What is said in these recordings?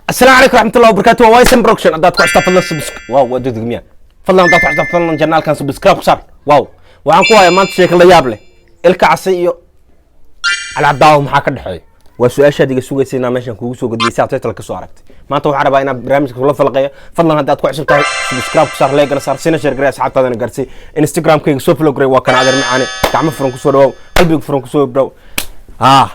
Asalaamu calaykum raxmatullahi wabarakatu. Waa Wisen Production. Haddaad ku custaa, fadlan subscribe. Wow, waa degdeg miya? Fadlan haddaad ku custaa, fadlan channelkan subscribe ku saar. Wow, waxaan ku hayaa maanta sheeko la yaab leh. Ilka Case iyo Calcadaawo maxaa ka dhexeeya? Waa su-aashaad iga sugaysa inaa meeshan kugu soo gudbiyay, saa title ka soo aragtay. Maanta waxaan rabaa inaan barnaamijka kula falaqeeyo. Fadlan haddaad ku cusub tahay, subscribe ku saar, like saar, sina share garay, asxaabtaadana gaarsii. Instagramkayga soo follow garay. Waa kana adeer macaane, gacmo furan kusoo dhawaaw, qalbiga furan kusoo dhaw, ah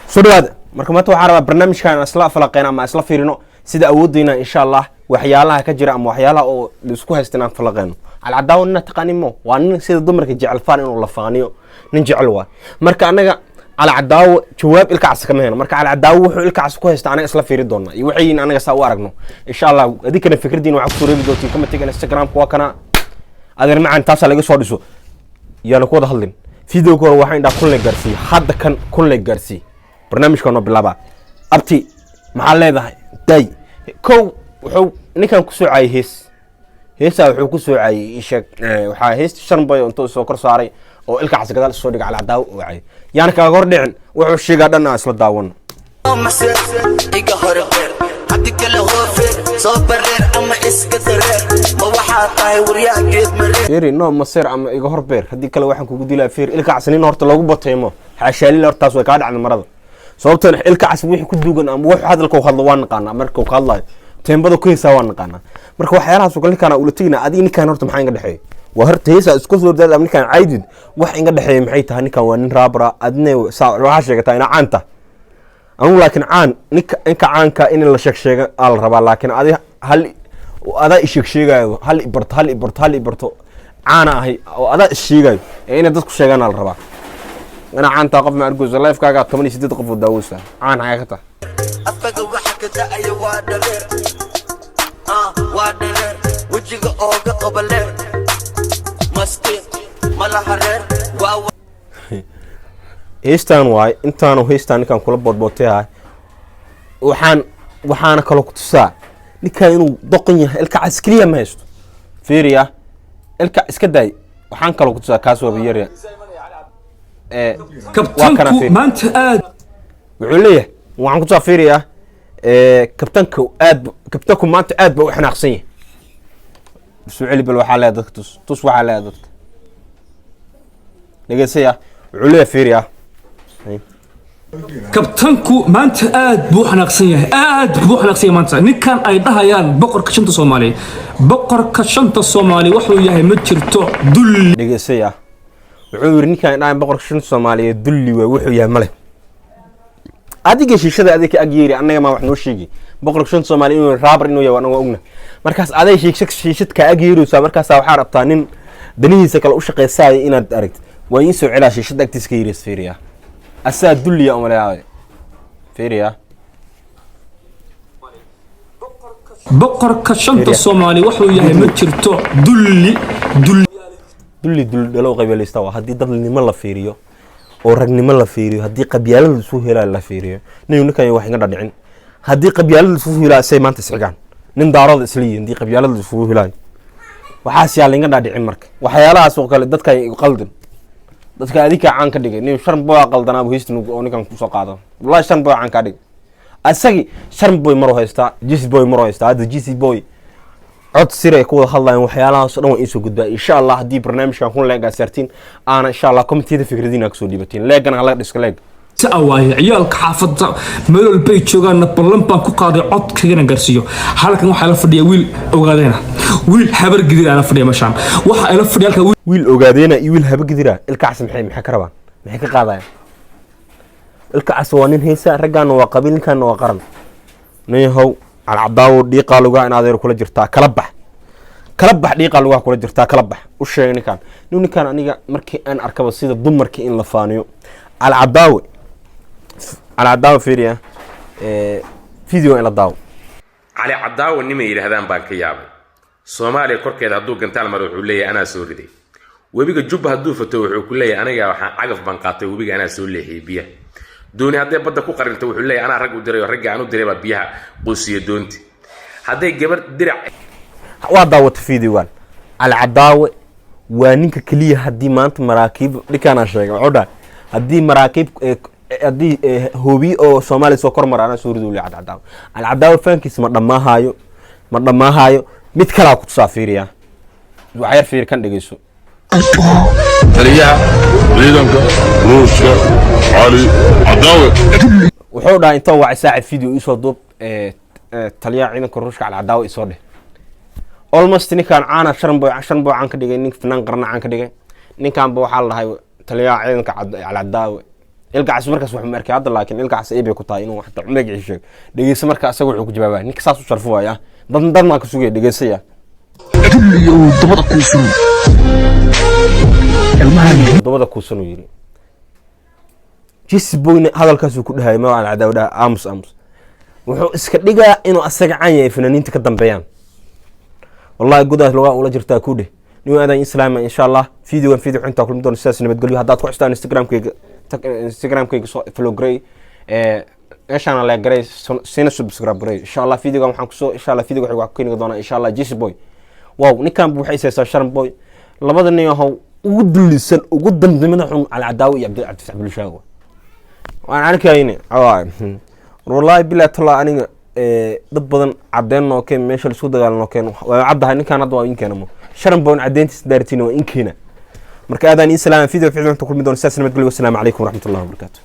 soo dhawaada. Marka maanta waxaan rabaa barnaamijkan isla falaqeyno ama isla fiirino sida awoodeyna, insha Allah, waxyaalaha ka jira ama waxyaalaha oo laisku haysta inaan falaqeyno. Alcadaawo nina taqaanin mo, waa nin sida dumarka jecel faan inuu la faaniyo, nin jecel waa. Marka anaga Calcadaawo jawaab Ilka Cas kama heno. Marka Calcadaawo wuxuu Ilka Cas ku haysta anaga isla fiiri doonaa iyo waxay yihiin anaga saa u aragno, insha Allah. Adinkana fikradiina waxaa kusoo reebi doontiin comment-iga. Instagramka waa kana adeer macaan, taasaa laga soo dhiso. Yaana ku wada hadlin. Videoga hore waxaan indhaa 1000 la gaarsiiyey, hadda kan 1000 la gaarsiiyey. Barnaamijka noo bilaaba. Abti, maxaa leedahay? Day kow, wuxuu ninkan kusoo caayay hees. Heesaa wuxuu ku soo caayay, isheeg, waxaa heesta Shanboy intuu soo kor saaray oo Ilka Cas gadaal soo dhigay Calcadaawo oo caayay. Yaana kaaga hor dhicin, wuxuu sheegaa dhan aan isla daawano. Maseer iga hore beer, haddi kale hoofeer, soo bareer ama iska dareer. Ma waxaa tahay waryaa geed mareer? Fiiri, no maseer ama iga hor beer, haddii kale waxaan kugu dilaa. Fiir, Ilka Cas nin horta loogu bateemo xaashaalila, hortaas way kaa dhacday marada. Sababtan Ilka Cas wixii ku duugan ama wuxuu hadalka u hadlo waa naqaanaa, marka uu ka hadlayo teembada ku heesaa waa naqaanaa. Marka waxyaalahaas oo kale ninkaan ula tegina. Adiga ninkaan horta maxaa inga dhexeeya? Waa horta heesaa isku soo hordaad ama ninkaan caydid, wax inga dhexeeya maxay tahay? Ninkaan waa nin rapper-a, adina saa waxaa sheegataa inaa caan tahay. Anugu laakiin caan ninka caanka in la sheeg sheega aa la rabaa, laakiin adi hal adaa isheeg sheegayo, hal ibarto, hal ibarto, hal ibarto, caana ahay oo adaa is sheegayo ee inay dadku sheegaan aa la rabaa. Inaa caantaa qof ma argoosa, lifekaaga 18 qof oo daaweysa, caan xagaa ka tahay? Afaga waxa ka da'aya waa dhareer, ah waa dhareer, wejiga ooga qaba leer, maskiin malaha reer waa. Heestaan waay, intaanu heestaan ninkaan kula boodbootay ahay. Waxaana kaloo ku tusaa ninkaan inuu doqon yahay. Ilka Cas keliya ma haysto, fiiriya, ilka iska daay. Waxaan kaloo ku tusaa kaas waaba yarya ee waa kana. Kabtanku fiiri. Maanta aad Wuxuu leeyahay, waxaan ku tusaa, fiiriya, kabtanku aad kabtanku maanta aad ba u xanaaqsan yahay. Soo celi bal, waxaa leeyahay dadka tus tus, waxaa leeyahay dadka dhegeysaya. Wuxuu leeyahay, fiiriya. Kabtanku maanta aad buu u xanaaqsan yahay, aad buu u xanaaqsan yahay maanta. Ninkan ay dhahayaan boqorka shanta Soomaali, boqorka shanta Soomaali wuxuu yahay ma jirto, dulli. Dhegeysaya, wuxuu yidhi ninkaan dhahan boqorka shanta Soomaaliyeed dulli waay, wuxuu yahay male. Adiga shiishada adiga ka ag yeeri, annaga maa wax noo sheegi. Boqorka shanta Soomaaliya inuu rapper inuu yahay annaga waa ogna. Markaas aday shiishad shiishad kaa ag yeeraysaa, markaasaa waxaa rabtaa nin danihiisa kale u shaqaysaaya inaad aragtid. Waa iin soo celaa, shiishada agtiisa ka yeerays. Fiiriya, asaa dulliya umaleyaabay, fiiriya. Boqorka shanta Soomaali wuxuu yahay ma jirto, dulli, dulli. Dulli, dulli dhalo qabiilaysta waa. Haddii dadnimo la fiiriyo oo ragnimo la fiiriyo, haddii qabyaalada laisku helaayo la fiiriyo, ninkan wax inga dhadhicin. Haddii qabyaalada laisku helaayo, say maanta isxigaan nin daarooda isla yihiin. Haddii qabyaalada laiskugu helaayo, waxaas yaa lainga dhadhicin. Marka waxyaalahaas oo kale dadka qaldin, dadka adinkaa caan ka dhigay. Nin Shan Boy qaldanaa heystan oo ninkan kusoo qaado. Wallahi Shan Boy caan kaa dhigay asagii. Shan Boy maruu haystaa, Jc Boy maruu haystaa. Hadda Jc Boy cod sir ay ku wada hadlayaan, waxyaalahaas oo dhan waa iisoo gudbaa, insha Allah. Haddii barnaamijkan 1000 like-gaa saartiin aana, insha Allah, comment-iyada fikradiina kasoo dhiibatiin. Like-gana hala dhiska like. Si waaye ciyaalka xaafadda meel walbay joogaanna ballan baan ku qaaday codkaygana gaarsiiyo. Halkan waxaa la fadhiya wiil Ogaadeena, wiil Habar Gidir la fadhiya meeshaan. Waxaa ila fadhiya halkan wiil Wiil Ogaadeena iyo wiil Habagidira, Ilka Cas maxay ka rabaan? Maxay ka qaadayaan? Ilka Cas waa nin heesa, raggaana waa qabiil, ninkaana waa qaran. Nin yahow Calcadaawo, dhiiqaa lugaha in adeer kula jirtaa, kala bax, kala bax, dhiiqaa lugaha kula jirtaa, kala bax. U sheegay ninkaan ninkaan aniga markii aan arkaba sida dumarka in la faaniyo. Calcadaawe, Calcadaawe, fiiriya video in la daawo. Cali Cadaawo nimay yidhaahdaan baan ka yaabay. Soomaaliya korkeeda hadduu gantaal maro, wuxuu leeyahay anaa soo riday. Webiga Jubba hadduu fato, wuxuu ku leeyahay aniga waxaan cagaf baan qaatay, webiga anaa soo leexiyey biyaha. Dooni hadday badda ku qarinto, wuxuu leeyahay anaa rag u diray oo ragga aan u diray baa biyaha quusiya doonti. Hadday gabar dirac Waa daawata videogan. Calcadaawe waa ninka keliya haddii maanta maraakiib, ninkaanaa sheegay, wuxuu dhahay haddii maraakiib Haddii hoobiye oo Soomaaliya soo kormara, anaa soo rido. Cali Cadaawe, Cali Cadaawe faankiisa ma dhammaahaayo, ma dhammaahaayo. Mid kalaa ku tusaa, fiiriya, waxyar fiir, kan dhegeyso. Taliyaha ciidanka Ruushka Cali Cadaawe. Wuxuu dhahay intuu wacay saacid, video iisoo duub, taliyaha ciidanka Ruushka Cali Cadaawe isoo dheh. Almost ninkaan caana Sharanboy, Sharanboy caan ka dhigay, nin fanaan qarna caan ka dhigay. Ninkaanba waxaa la dhahay taliyaha ciidanka Cali Cadaawe. Ilkacas markaas waxu ma arkay hadda, laakiin Ilkacas ay bay ku tahay inuu xataa magaciisa sheego. Dhegeysa marka, asaga wuxuu ku jawaabaya ninka saas u sharfo waaya. Dad dad maa ka sugaya? Dhegeysaya. Dulliyow, dabada kuusan ilmahan. Dabada kuusan uu yiri Jisboyne, hadalkaasuu ku dhahayay ma Cali Cadaawe dhaha. Aamus, aamus. Wuxuu iska dhigaa inuu asaga caan yahay, fanaaniinta ka dambeeyaan. Wallahi gudaas lugaa ula jirtaa ku dheh nin aadan islaama. Insha Allah videogan video xuntaa kulmi doono. Sidaas nabadgelyo. Haddaad ku xustaan Instagramkayga tag, Instagramkayga soo follow garay, meeshaana like garay, sina subscribe garay. Insha Allah videogan waxaan kusoo, insha Allah videoga waxaan ku keeni doonaa insha Allah Jisboy. Wow, ninkan bu waxay isaysaa Sharan Boy. Labada nin ahow ugu dulisan, ugu dandimada xun, Cali Cadaawi iyo Cabdifataax Bulshaago, waan arkayne. Wallahi bilaa talaa, aniga dad badan cadeen noo keen, meesha laisku dagaal noo keen. Waa caddahay ninkan hadda waa in keena mo Sharan Boy caddeyntiisa daartiin waa in keena. Marka aadaan ii salaama. Video ficil inta kulmi doona, sidaas nabadgelyo. Wasalaamu calaykum waraxmatullahi wabarakaatu.